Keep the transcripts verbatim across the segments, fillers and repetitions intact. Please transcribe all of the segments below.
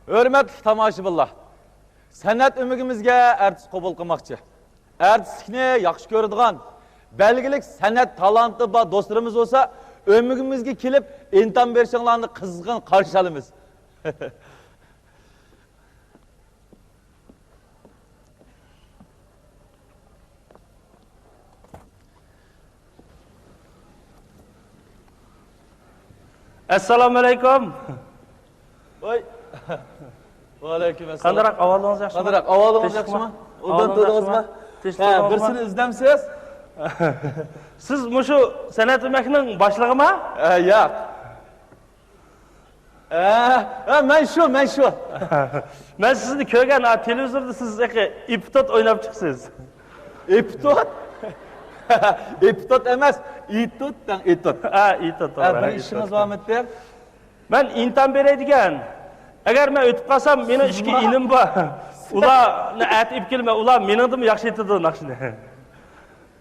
ھۆرمەتلىك تاماشىبىنلار، سەنئەت ئۆمىكىمىزگە ئارتىس قوبۇل قىلماقچى. ئارتىسلىقنى ياخشى كۆرىدىغان، بەلگىلىك سەنئەت تالانتى بار دوستلىرىمىز بولسا، ئۆمىكىمىزگە كېلىپ ئىمتىھان بېرىشىڭلارنى قىزغىن قارشى ئالىمىز. ئەسسالامۇئەلەيكۇم. ۋاي. ۋەئەلەيكۇم ئەسسالام. قانداقراق، ئاۋازىڭىز ياخشىمۇ؟ قانداقراق، ئاۋازىڭىز ياخشىمۇ؟ ئوبدان تۇردىڭىزمۇ؟ ھە، بىرسىنى ئىزدەمسىز؟ سىز مۇشۇ سەنئەت ئۆمەكنىڭ باشلىقىما؟ ھە، ياق. ھە، ھە، مەن شۇ، مەن شۇ. مەن سىزنى كۆرگەن، ھە، تېلېۋىزوردا سىز ھېلىقى ئېپتوت ئويناپ چىقىسىز. ئېپتوت؟ ئېپتوت ئەمەس، ئېتوت دەڭ، ئېتوت. ھە، ئېتوت، ھە، توغرا، بىر ئېتوت. ئىشىڭىز بارمىدى؟ مەن ئىمتىھان بېرەي دېگەن. ئەگەر مەن ئۆتۈپ قالسام، مېنىڭ ئىككى ئىنىم بار. ئۇلارنى ئەتە ئېلىپ كېلىمەن. ئۇلار مېنىڭدىنمۇ ياخشى ئېيتىدۇ ناخشىنى.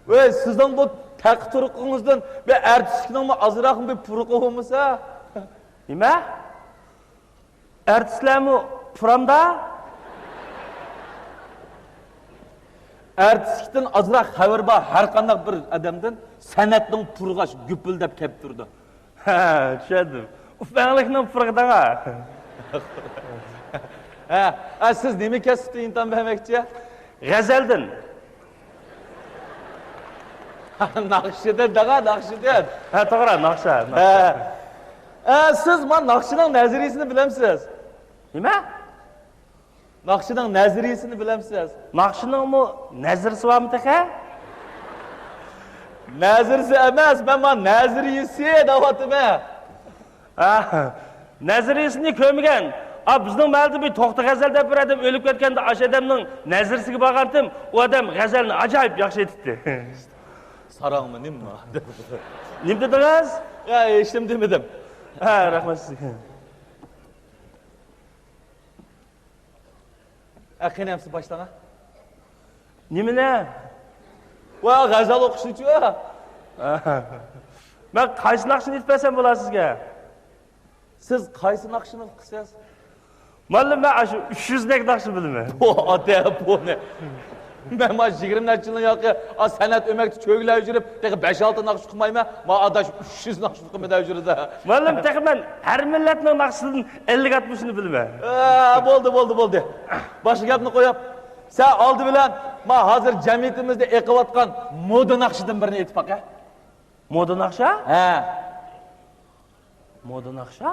ۋەي، سىزنىڭ بۇ تەقى-تۇرقىڭىزدىن بىر ئارتىسلىقنىڭمۇ ئازراقمۇ بىر پۇرىقى بولمىسا؟ نېمە؟ ئارتىسلارمۇ پۇرامدا؟ ئارتىسلىقتىن ئازراق خەۋىرى بار ھەر قانداق بىر ئادەمدىن سەنئەتنىڭ پۇرىقى گۈپۈلدەپ كەپ تۇرىدۇ. ھە، چۈشەندىم. ئۇپاڭلىقنىڭ پۇرىقى دەڭا. ھە، ھە، سىز نېمە كەسىپتە ئىمتىھان بەرمەكچى؟ غەزەلدىن. ناخشىدىن دەڭا، ناخشىدىن. ھە، توغرا، ناخشا، ناخشا. ھە. ھە، سىز مانا ناخشىنىڭ نەزەرىيىسىنى بىلەمسىز؟ نېمە؟ ناخشىنىڭ نەزەرىيىسىنى بىلەمسىز؟ ناخشىنىڭمۇ نەزىرىسى بارمۇ تېخى؟ نەزىرىسى ئەمەس، مەن مانا نەزەرىيىسى دەۋاتىمەن. ھە، نەزەرىيىسىنى كۆرمىگەن. ئا، بىزنىڭ مەھەللىدە بىر توختى غەزەل دەپ بىر ئادەم ئۆلۈپ كەتكەندە، ئاشۇ ئادەمنىڭ نەزىرىسىگە بارغانتىم، ئۇ ئادەم غەزەلنى ئاجايىپ ياخشى ئېيتىتتى. ساراڭمۇ نېمىما؟ نېمە دېدىڭىز؟ يا، ھېچنېمە دېمىدىم. ھە، رەھمەت سىزگە. ئە، قېنى ئەمسە باشلاڭا. نېمىنى؟ ۋا، غەزەل ئوقۇشنىچۇ؟ مەن قايسى ناخشىنى ئېيتىپ بەرسەم بولا سىزگە؟ سىز قايسى ناخشىنى ئوقۇسىز؟ ماللىم، مەن ئاشۇ ئۈچ يۈزدەك ناخشا بىلىمەن. بۇ ئادەم بۇنى. مەن ما يىگىرمە نەچچە يىلدىن ياقى، ئا، سەنئەت ئۆمەكتە چۆگىلەپ يۈرۈپ، تېخى بەش-ئالتە ناخشا ئۇقمايمەن. ما ئاداش ئۈچ يۈز ناخشا ئۇقىمەن دەپ يۈرىدۇ. ماللىم، تېخى مەن ھەر مىللەتنىڭ ناخشىسىدىن ئەللىك ئاتمىشىنى بىلىمەن. ئە، بولدى، بولدى، بولدى. باشقا گەپنى قويۇپ، سەن ئالدى بىلەن، ما ھازىر جەمئىيىتىمىزدە ئېقىۋاتقان مودا ناخشىدىن بىرنى ئېيتىپ باقە. مودا ناخشا؟ ھە. مودا ناخشا؟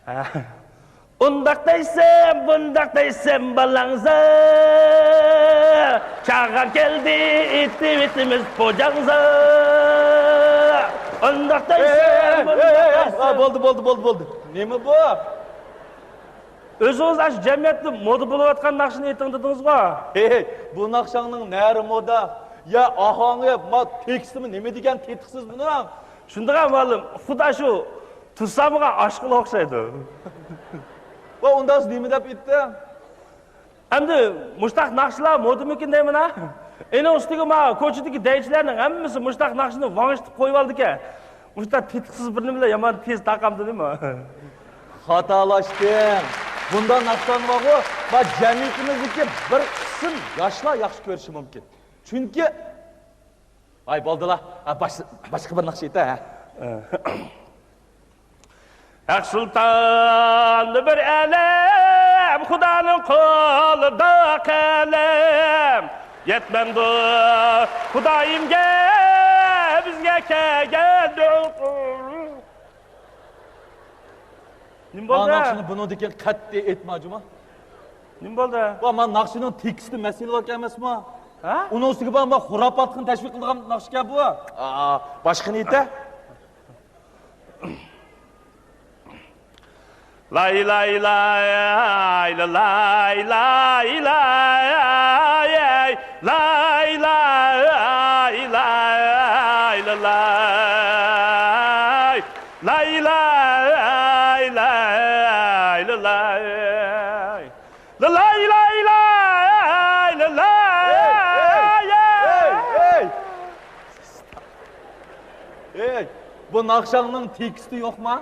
ھە. ئۇنداق دەيسەن، بۇنداق دەيسەن، بالاڭزا. چاغان كەلدى، ئېتىۋېتىمىز پوجاڭزا. ئۇنداق دەيسەن، بۇنداق دەيسەن. بولدى، بولدى، بولدى، بولدى. نېمە بۇ؟ ئۆزىڭىز ئاشۇ جەمئىيەتتە مودا بولۇۋاتقان ناخشىنى ئېيتىڭ دېدىڭىزغۇ؟ ھەي، بۇ ناخشاڭنىڭ نەرى مودا؟ يا ئاھاڭى، ما تېكىستىمۇ نېمە دېگەن تېتىقسىز بۇنىڭ؟ شۇندىغۇ مۇئەللىم، خۇددى ئاشۇ تۇرسامغا ئاشىقىغا ئوخشايدۇ. ۋا ئۇنداق نېمە دەپ ئېيتتىڭ؟ ئەمدى مۇشتاق ناخشىلار مودىمىكىن دەيمەن ھە. ئېنىڭ ئۈستىگە ما كوچىدىكى دەيچىلەرنىڭ ھەممىسى مۇشتاق ناخشىنى ۋاڭشىتىپ قويۇۋالىدىكەن. مۇشتاق تېتىقسىز بىر نېمىلەر يامان تېز تارقامدۇ نېمە؟ خاتالاشتىڭ. بۇنداق ناخشىلارنى بارغۇ، ما جەمئىيىتىمىزدىكى بىر قىسىم ياشلار ياخشى كۆرۈشى مۇمكىن. چۈنكى ھاي، بولدىلا. ھە، باش-، باشقا بىر ناخشا ئېيت، ھە. ھەق سۇلتان بىر ئالەم، خۇدانىڭ قولىدا قەلەم. يەتمەمدۇ خۇدايىمگە، بىزگە كەلگەن دۇئا. نېمە بولدى؟ مانا ناخشىنى بۇنىڭدىن كېيىن قەتئىي ئېيتما، جۇما. نېمە بولدى؟ ۋا، مانا ناخشىنىڭ تېكىستى مەسىلە باركەن ئەمەسمۇ؟ ھە؟ ئۇنىڭ ئۈستىگە بار، ما خۇراپاتلىقنى تەشۋىق قىلىدىغان ناخشىكەن بۇ. ئا، باشقىنى ئېيتە. لاي، لاي، لاي، لاي، لاي، لاي، لاي، لاي، لاي، لاي، لاي. لاي، لاي، لاي، لاي، لاي. لاي، لاي، لاي، لاي. ئەي، ئەي، ئەي، ئەي. ئەي، بۇ ناخشاڭنىڭ تېكىستى يوقما؟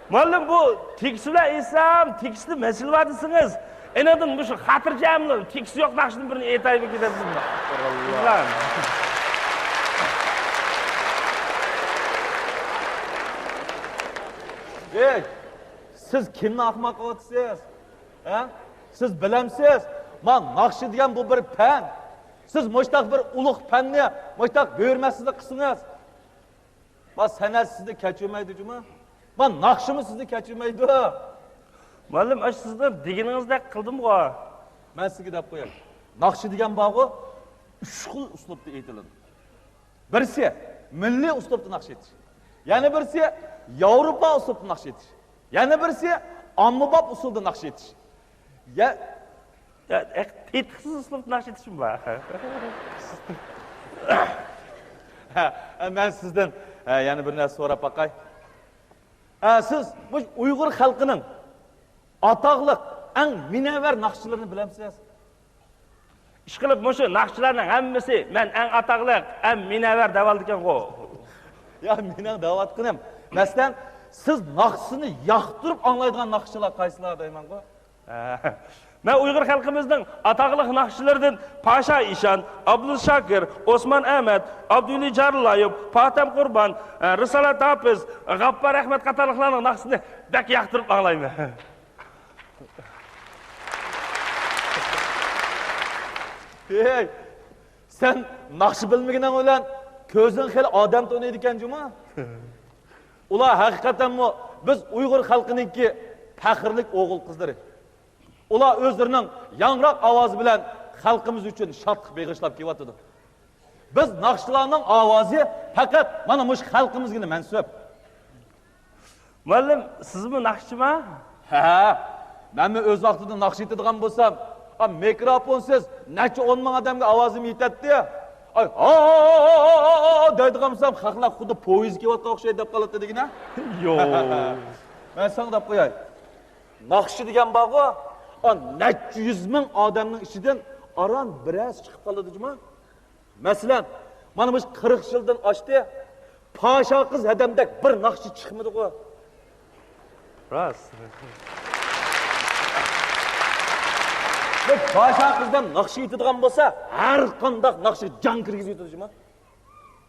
مۇئەللىم، بۇ تېكىست بىلەن ئېيتسام، تېكىستتا مەسىلە بار دېسىڭىز، ئېنىڭدىن مۇشۇ خاتىرجەملا تېكىستى يوق ناخشىدىن بىرنى ئېيتايمىكىن دەپ. ھەي، سىز كىمنى ئاخماق قىلىۋاتىسىز؟ ھە؟ سىز بىلەمسىز؟ ما ناخشا دېگەن بۇ بىر پەن. سىز مۇشتاق بىر ئۇلۇغ پەننى مۇشتاق ھۆرمەتسىزلىك قىلسىڭىز، ما سەنئەت سىزنى كەچۈرمەيدۇ جۇمۇ. ما ناخشىمۇ سىزنى كەچۈرمەيدۇ. مۇئەللىم، ئاشۇ سىزنىڭ دېگىنىڭىزدەك قىلدىمغۇ. مەن سىزگە دەپ قوياي. ناخشا دېگەن بارغۇ، ئۈچ خىل ئۇسلۇبتا ئېيتىلىدۇ. بىرسى مىللىي ئۇسلۇبتا ناخشا ئېيتىش. يەنە بىرسى ياۋروپا ئۇسلۇبتا ناخشا ئېيتىش. يەنە بىرسى ئاممىباب ئۇسۇلدا ناخشا ئېيتىش. يە، يە، ئېيتقۇسىز ئۇسلۇبتا ناخشا ئېيتىشمۇ بار. ھە، مەن سىزدىن، ھە، يەنە بىر نەرسە سوراپ باقاي. ھە، سىز بۇ ئۇيغۇر خەلقىنىڭ ئاتاقلىق، ئەڭ مۇنەۋۋەر ناخشىلىرىنى بىلەمسىز؟ ئىشقىلىپ، مۇشۇ ناخشىلارنىڭ ھەممىسى مەن ئەڭ ئاتاقلىق، ئەڭ مۇنەۋۋەر دەۋالىدىكەنغۇ. يا، مېنىڭ دەۋاتقىنىم، مەسىلەن، سىز ناخشىسىنى ياقتۇرۇپ ئاڭلايدىغان ناخشىلار قايسىلار دەيمەنغۇ؟ ھە. مەن ئۇيغۇر خەلقىمىزنىڭ ئاتاقلىق ناخشىلىرىدىن پاشا ئىشان، ئابدۇل شاكىر، ئوسمان ئەمەت، ئابدۇۋەلى جارلايېۋ، پاتەم قۇربان، ھە، رىسالەت ھاپىز، غاپپار ئەخمەت قاتارلىقلارنىڭ ناخشىسىنى بەك ياقتۇرۇپ ئاڭلايمەن. ھەي، سەن ناخشا بىلمىگىنىڭ بىلەن كۆزۈڭ خېلى ئادەم تونۇيدىكەن جۇمۇ. ئۇلار ھەقىقەتەنمۇ بىز ئۇيغۇر خەلقىنىڭكى پەخىرلىك ئوغۇل قىزلىرى. ئۇلار ئۆزلىرىنىڭ ياڭراق ئاۋازى بىلەن خەلقىمىز ئۈچۈن شادلىق بېغىشلاپ كېلىۋاتىدۇ. بىز ناخشىلارنىڭ ئاۋازى پەقەت مانا مۇشۇ خەلقىمىزگىلا مەنسۇپ. مۇئەللىم، سىزمۇ ناخشىچىما؟ ھە، مەنمۇ ئۆز ۋاقتىدا ناخشا ئېيتىدىغان بولسام، ئا، مىكروفونسىز نەچچە ئون مىڭ ئادەمگە ئاۋازىم يېتەتتى. ئاي، ھا، دەيدىغان بولسام، خەقلەر خۇددى پويىز كېلىۋاتقان ئوخشايدۇ دەپ قالاتتى دېگىنە. يوق. مەن ساڭا دەپ قوياي. ناخشا دېگەن بارغۇ، ئا، نەچچە يۈز مىڭ ئادەمنىڭ ئىچىدىن ئاران بىرەرسى چىقىپ قالىدۇ جۇمۇ. مەسىلەن، مانا مۇشۇ قىرىق يىلدىن ئاشتى، پاشا قىز ھەدەمدەك بىر ناخشا چىقمىدىغۇ. راست. بۇ پاشا قىز دەپ ناخشا ئېيتىدىغان بولسا، ھەر قانداق ناخشا جان كىرگۈزۈۋېتىدۇ جۇمۇ.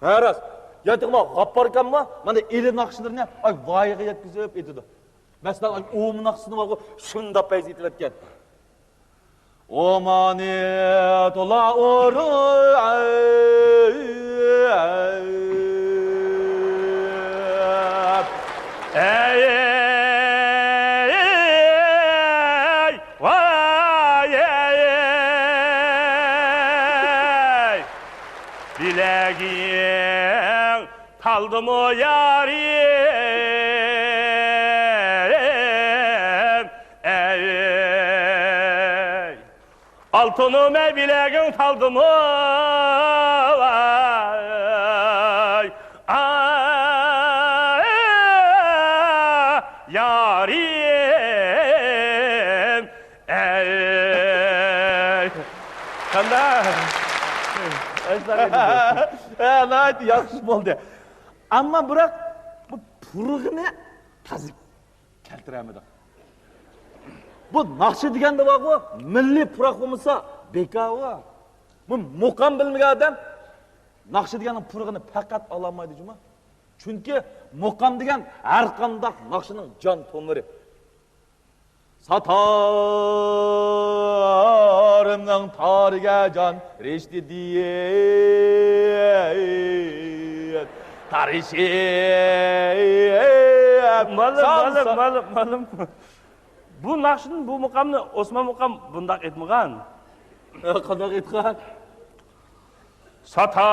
ھە، راست. ياتىقما غاپپاركانمۇ مانا ئىلى ناخشىلىرىنى، ئاي، ۋايىغا يەتكۈزۈپ ئېيتىدۇ. مەسىلەن، ئاي، ئومۇ ناخشىسىنى بارغۇ، شۇنداق پەيز ئېيتىۋەتكەن. ئومانى تولا ئۇرۇ، ئەي، ئەي، ۋاي، ئەي، ئەي. بىلەگىڭ تالدىمۇ يارىم، ئەي. ئالتۇنۇم ئەي، بىلەگىڭ تالدىمۇ، ئاي، ئاي، يارىم، ئەي. قانداق؟ ھە، ناھايىتى ياخشى بولدى. ئەمما بىراق بۇ پۇرىقىنى تازا كەلتۈرەلمىدىڭ. بۇ ناخشا دېگەندە بارغۇ، مىللىي پۇراق بولمىسا بىكار ئۇ. بۇ مۇقام بىلمىگەن ئادەم ناخشا دېگەننىڭ پۇرىقىنى پەقەت ئالالمايدۇ جۇمۇ. چۈنكى مۇقام دېگەن ھەر قانداق ناخشىنىڭ جان تومۇرى. ساتارىمنىڭ تارىگە جان رىشتە دېيىپ، تارىشىپ، مالىم، سالسا- مالىم، مالىم، مالىم. بۇ ناخشىنى، بۇ مۇقامنى ئوسمان مۇقام بۇنداق ئېيتمىغان. قانداق ئېيتقان؟ ساتارىم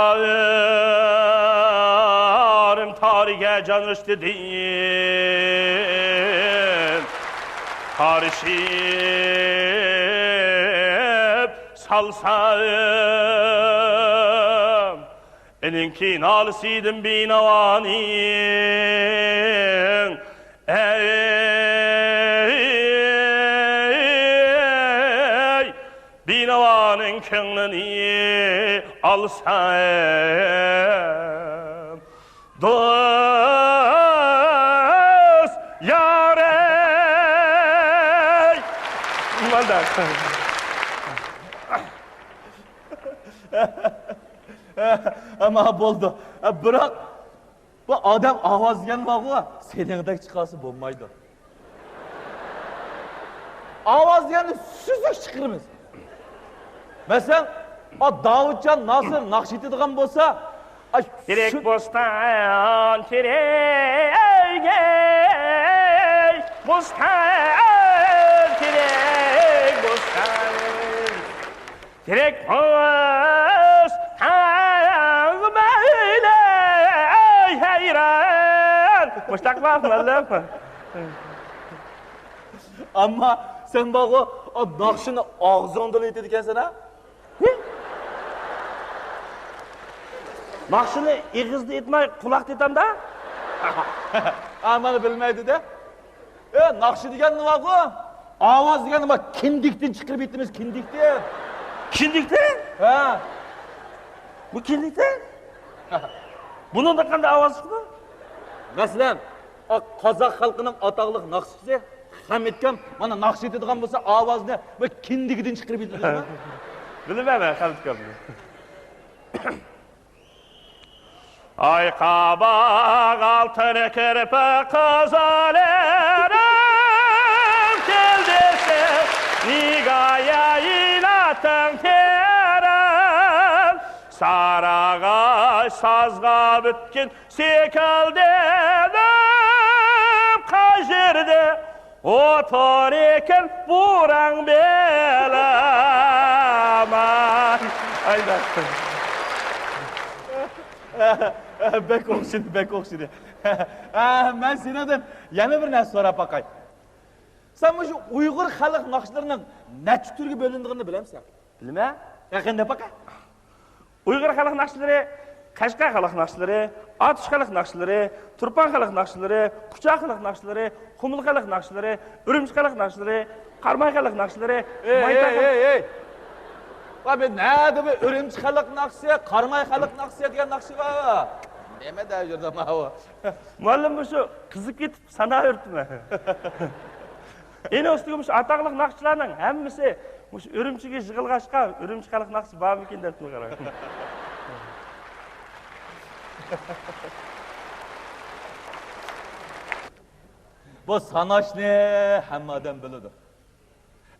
تارىگە جان رىشتە دېيىپ، تارىشىپ سالسام، ئېنىڭكى نالىسىدىن بىناۋانىڭ، ئەي، بىناۋانىڭ كۆڭلىنى ئالسام، دوست، يا ئەمما بولدى. بىراق، بۇ ئادەم ئاۋاز دېگەن بارغۇ، سېنىڭدەك چىقارسا بولمايدۇ. ئاۋاز دېگەننى سۈزۈك چىقىرىمىز. مەسىلەن، ئا، داۋۇتجان ناسىر ناخشا ئېيتىدىغان بولسا، ئا، تېرەك شۇ بوستان، تېرەك، ئەي، بوستان، تېرەك، بوستان. تېرەك بوستان مەيلى، ئەي، ھەيران. مۇشتاقلا، مۇئەللىم. ئەمما سەن بارغۇ، ئا، ناخشىنى ئاغزىڭدىلا ئېيتىدىكەنسەن، ھە؟ ناخشىنى ئېغىزدا ئېيتماي، قۇلاقتا ئېيتامدا. ئا، مانا بىلمەيدۇ-دە. ئە، ناخشا دېگەن نېمە بۇ؟ ئاۋاز دېگەن نېمە؟ كىندىكتىن چىقىرىپ ئېيتىمىز، كىندىكتىن. كىندىكتىن؟ ھە. بۇ كىندىكتىن؟ بۇنىڭدا قانداق ئاۋاز چىقىدۇ؟ مەسىلەن، ئا، قازاق خەلقىنىڭ ئاتاقلىق ناخشىچىسى خەمىتكام مانا ناخشا ئېيتىدىغان بولسا، ئاۋازىنى بۇ كىندىكىدىن چىقىرىپ ئېيتىدۇ. بىلىمەن مەن خەمىتكامنى. ئاي قاباق ئالتۇن كىرپىك قىزلىرىم، كەل دېسە، نىگايە ئىلاتىڭ تېرىم. سارىغاچ سازغا پۈتكۈن سېكىلدىم، قايسى يەردە ئولتۇرىكەن بۇرۇن بىلىمەن. ئايدا. بەك ئوخشىدى، بەك ئوخشىدى. ئە، مەن سېنىڭدىن يەنە بىر نەرسە سوراپ باقاي. سەن مۇشۇ ئۇيغۇر خەلق ناخشىلىرىنىڭ نەچچە تۈرگە بۆلۈنىدىغىنىنى بىلەمسەن؟ بىلىمەن. ياقىن دەپ باقە. ئۇيغۇر خەلق ناخشىلىرى، قەشقەر خەلق ناخشىلىرى، ئاتۇش خەلق ناخشىلىرى، تۇرپان خەلق ناخشىلىرى، قۇچا خەلق ناخشىلىرى، قۇمۇل خەلق ناخشىلىرى، ئۈرۈمچى خەلق ناخشىلىرى، قاراماي خەلق ناخشىلىرى، ئەي، مايتا ئەي، خەلق ئەي، ئەي. ۋاي، بۇ نەدە بۇ ئۈرۈمچى خەلق ناخشىسى، قاراماي خەلق ناخشىسى دېگەن ناخشا بار. نېمە دەپ يۈردۈم ماۋۇ؟ مۇئەللىم، مۇشۇ قىزىپ كېتىپ ساناۋېرىپتىمەن. ئېنى ئۈستىگە مۇشۇ ئاتاقلىق ناخشىچىلارنىڭ ھەممىسى مۇشۇ ئۈرۈمچىگە يىغىلغاچقا، ئۈرۈمچى خەلق ناخشىسى بارمىكىن دەپتىمەن، قاراڭ. بۇ ساناشنى ھەممە ئادەم بىلىدۇ.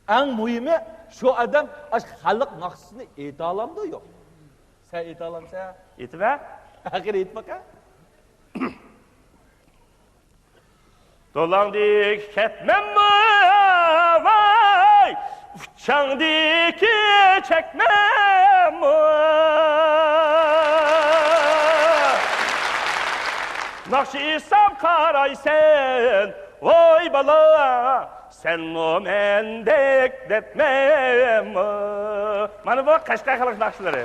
ئەڭ مۇھىمى، شۇ ئادەم ئاشۇ خەلق ناخشىسىنى ئېيتالامدۇ، يوق؟ سەن ئېيتالامسەن؟ ئېيتىۋەر. ئاخىرى ئېيتىپ باقە. دولاڭدىكى كەتمەنمۇ، ۋاي، ئۇچاڭدىكى چەكمەنمۇ. ناخشا ئېيتسام قارايسەن، ۋاي بالا، سەنمۇ مەندەك دەتمەنمۇ. مانا بۇ قەشقەر خەلق ناخشىلىرى.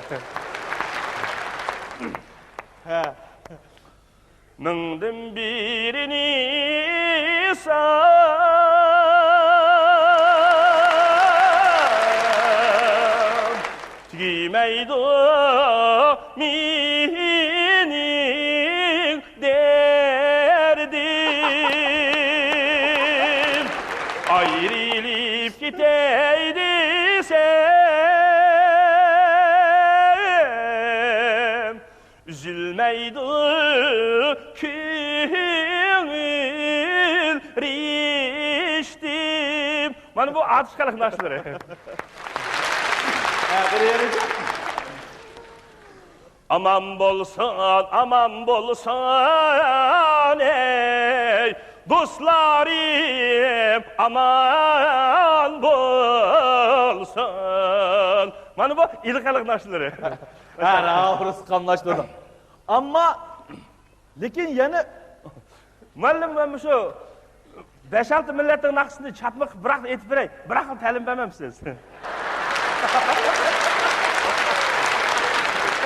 ھە. مىڭدىن بىرىنى سان تۈگىمەيدۇ مېنىڭ دەردىم. ئايرىلىپ كېتەي دېسەم، ئۈزۈلمەيدۇ كۆڭۈل رىشتىم. مانا بۇ ئاتۇش خەلق ناخشىلىرى. ئامان بولسۇن، ئامان بولسۇن، ئەي دوستلارىم، ئامان بولسۇن. مانا بۇ ئىلى خەلق ناخشىلىرى. ھە، راۋۇرۇس قاملاشتۇردۇڭ. ئەمما، لېكىن يەنە مۇئەللىم، مەن مۇشۇ بەش-ئالتە مىللەتنىڭ ناخشىسىنى چاتمىقىپ بىراق ئېيتىپ بېرەي، بىراقلا تەلىم بەرمەمسىز؟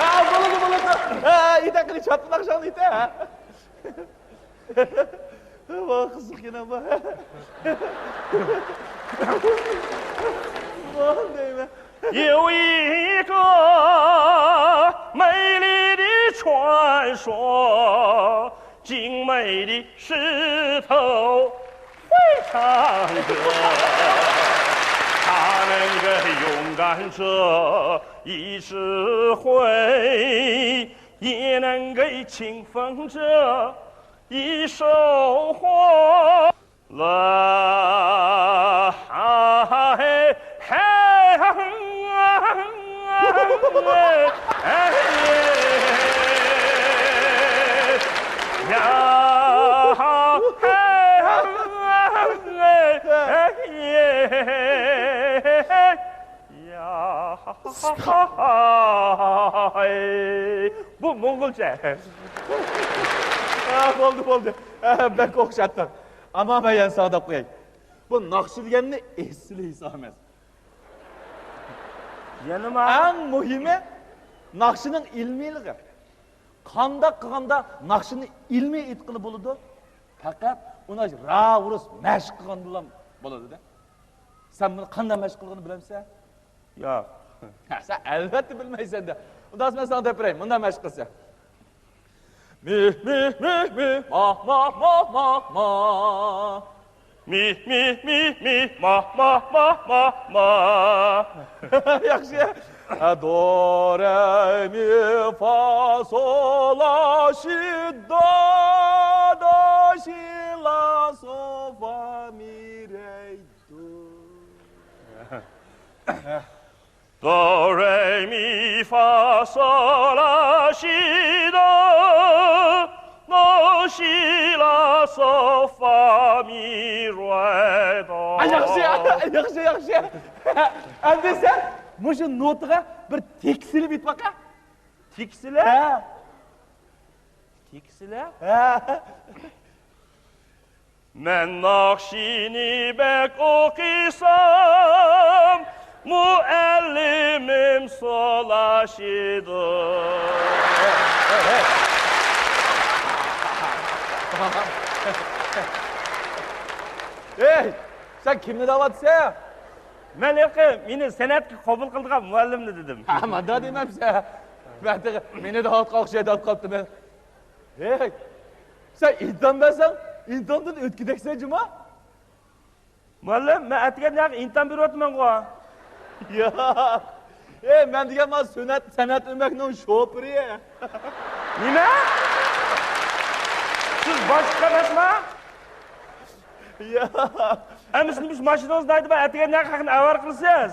ھە، بولىدۇ، بولىدۇ. ھە، ئېيتە قېنى، چاتما ناخشاڭنى ئېيتە، ھە. ۋاھ، قىزىق يەنە بۇ. ۋاھ دەيمەن. 有一个美丽的传说，精美的石头非常多，它能给勇敢者以智慧，也能给勤奋者以收获。啦嘿嘿嘿嘿嘿。 بۇ موڭغۇلچە. ھە، بولدى، بولدى. ھە، بەك ئوخشاتتىڭ. ئەمما مەن يەنە ساڭا دەپ قوياي. بۇ ناخشا دېگەننى ئېسىل ھېساب ئەمەس. يەنىمۇ؟ ئەڭ مۇھىمى، ناخشىنىڭ ئىلمىيلىقى. قانداق قىلغاندا ناخشىنى ئىلمىي ئېيتقىلى بولىدۇ؟ پەقەت ئۇنى راۋۇرۇس مەشىق قىلغاندىلا بولىدۇ-دە. سەن بۇنى قانداق مەشىق قىلغىنىنى بىلەمسەن؟ ياق. ھە، سەن ئەلۋەتتە بىلمەيسەن-دە. ئۇندا مەن ساڭا دەپ بېرەي، مۇنداق مەشىق قىلسەن. مىھ، مىھ، مىھ، مىھ، ماھ، ماھ، ماھ، ماھ، ماھ. مىھ، مىھ، مىھ، مىھ، ماھ، ماھ، ماھ، ماھ، ماھ. ياخشى. دو، رە، مى، فا، سول، لا، شى، دو، دو، شى، لا، سو، فا، مى، رە، دو. دو، رە، مى، فا، سول، لا، شى، دو، دو، شى، لا، سو، فا، مى، رە، دو. ئا، ياخشى، ياخشى، ياخشى. ئەمدى سەن مۇشۇ نوتىغا بىر تېكىست ئېلىپ ئېيتىپ باقە. تېكىست ئېلىپ؟ ھە. تېكىست ئېلىپ؟ ھە. مەن ناخشىنى بەك ئوقۇسام، مۇئەللىمىم سولاشىدۇ. ھەي، سەن كىمنى دەۋاتىسەن؟ مەن ھېلىقى مېنى سەنئەتكە قوبۇل قىلىدىغان مۇئەللىمنى دېدىم. ھە، مانداق دېمەمسەن. مەن تېخى مېنى دەۋاتقان ئوخشايدۇ دەپ قاپتىمەن. ھەي، سەن ئىمتىھان بەرسەڭ، ئىمتىھاندىن ئۆتكۈدەكسەن جۇما؟ مۇئەللىم، مەن ئەتىگەن ياقى ئىمتىھان بېرىۋاتىمەنغۇ. ياق. ھەي، مەن دېگەن مانا سۈنئەت، سەنئەت ئۆمەكنىڭ شوپۇرى. نېمە؟ سىز باشلىق ئەمەسما؟ ياق. ئەمىسە نېمىش ماشىنىڭىزنى ھەيدەپ، ئەتىگەن ياقى خەقنى ئاۋارە قىلىسىز؟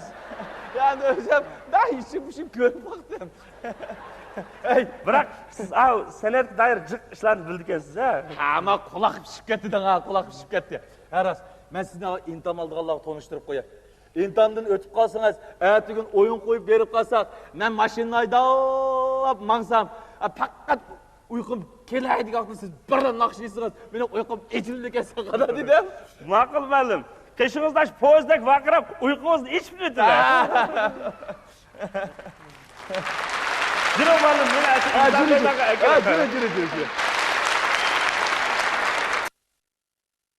يا، ئەمدى ئۆزۈم، مەن ئىشىم-پىشىم كۆرۈپ باقتىم. ھەي، بىراق سىز ئاۋۇ سەنئەتكە دائىر جىق ئىشلارنى بىلىدىكەنسىز، ھە؟ ھە، مانا قۇلاق پىشىپ كەتتى دەڭ، ھە، قۇلاق پىشىپ كەتتى. ھە، راست. مەن سىزنى ئىمتىھان ئالىدىغانلارغا تونۇشتۇرۇپ قوياي. ئىمتىھاندىن ئۆتۈپ قالسىڭىز، ئەتىگۈن ئويۇن قويۇپ بېرىپ قالساق، مەن ماشىنىنى ھەيدەپ ماڭسام، پەقەت ئۇيقۇم كېلەي دېگەن ۋاقىتتا سىز بىر ناخشا ئېيتسىڭىز، مېنىڭ ئۇيقۇم ئېچىلىدىكەن ساقادا دېدىم. ماقۇل مۇئەللىم. قېشىڭىزدا شۇ پويىزدەك ۋارقىراپ ئۇيقۇڭىزنى ئېچىپ ئۆتىمەن. جۈرۈڭ مۇئەللىم، مېنى ئەتە ئىمتىھان بەرگەنگە ئەكىرىڭ. جۈرۈڭ، جۈرۈڭ، جۈرۈڭ، جۈرۈڭ.